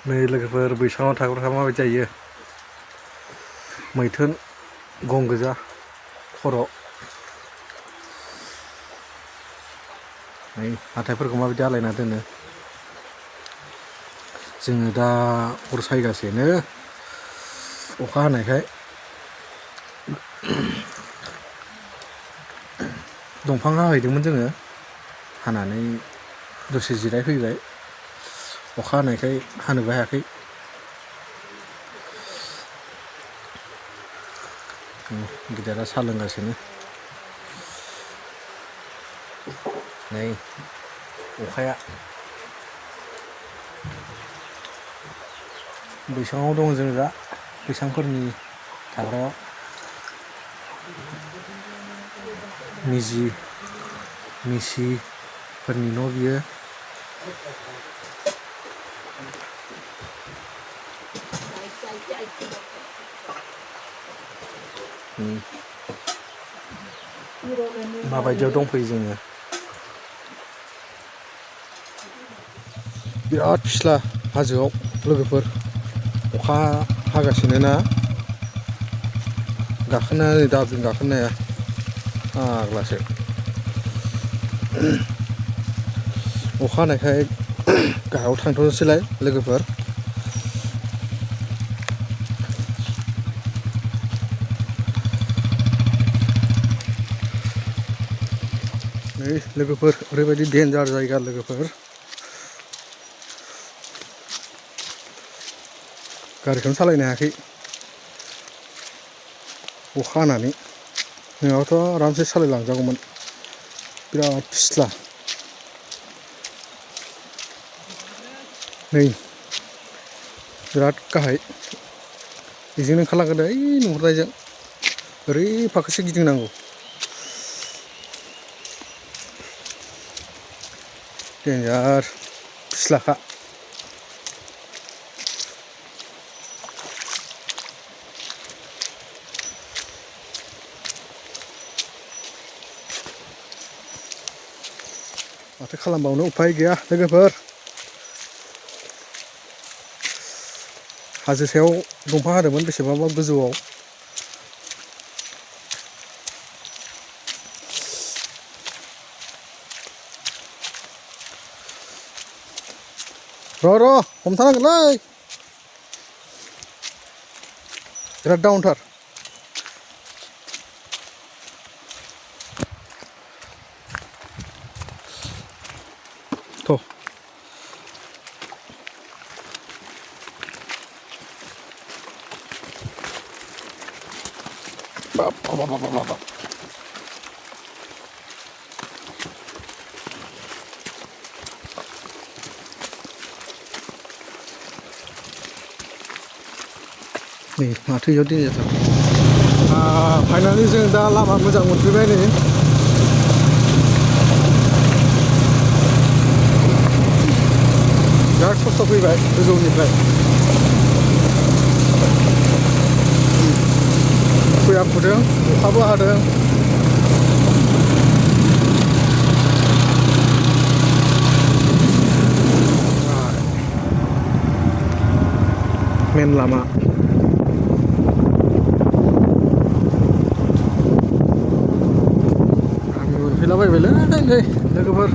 नै लोगोफोर बैसाङाव थाग्राफ्रा माबायदि जायो मैथुन गं गोजा खर' नै हाथाइफोरखौ माबायदि आलायना दोनो जोङो दा अर सायगासिनो अखा हानायखाय दंफां हाहैदोंमोन जोङो हानानै दसे जिरायफैबाय अखा हानायखाय हानोबो हायाखै गिदिरा साहा लोंगासिनो नै अखाया बैसाङाव दङ जों दा बैसांफोरनि थाग्रायाव मिसिफोरनि न' बियो माबायदियाव दंफैयो जोङो बिराद फिस्ला हाजोआव लोगोफोर अखा हागासिनो ना गाखोनो नै दाबजों गाखोनो हाया फाग्लासो अखा हानायखाय गाहायाव थांथ'नोसैलाय लोगोफोर नै लोगोफोर ओरैबायदि डेन्जार जायगा लोगोफोर गारिखौनो सालायनो हायाखै अखा हानानै नङाबाथ' आरामसे सालायलांजागौमोन बिराद फिस्ला नै बिराद गाहाय बेजोंनो ओंखारलांगोन ओइ नुहुरनायजों ओरै फाखोसे गिदिंनांगौ डेन्जार फिस्लाखा माथो खालामबावनो उफाय गैया लोगोफोर हाजो सायाव दंफां हादोंमोन बेसेबांबा गोजौआव र' हमथानांगोनलै बिराद डाउनथार थ' बाब नै माथो इयाव डेन्जारथार फाइनालि जों दा लामा मोजां मोनफैबाय नै बिराद खस्थ' फैबाय गोजौनिफ्राय खुया खुदों अखाबो हादों मेन लामा गामि मोनफैलाबायबायलै नै लोगोफोर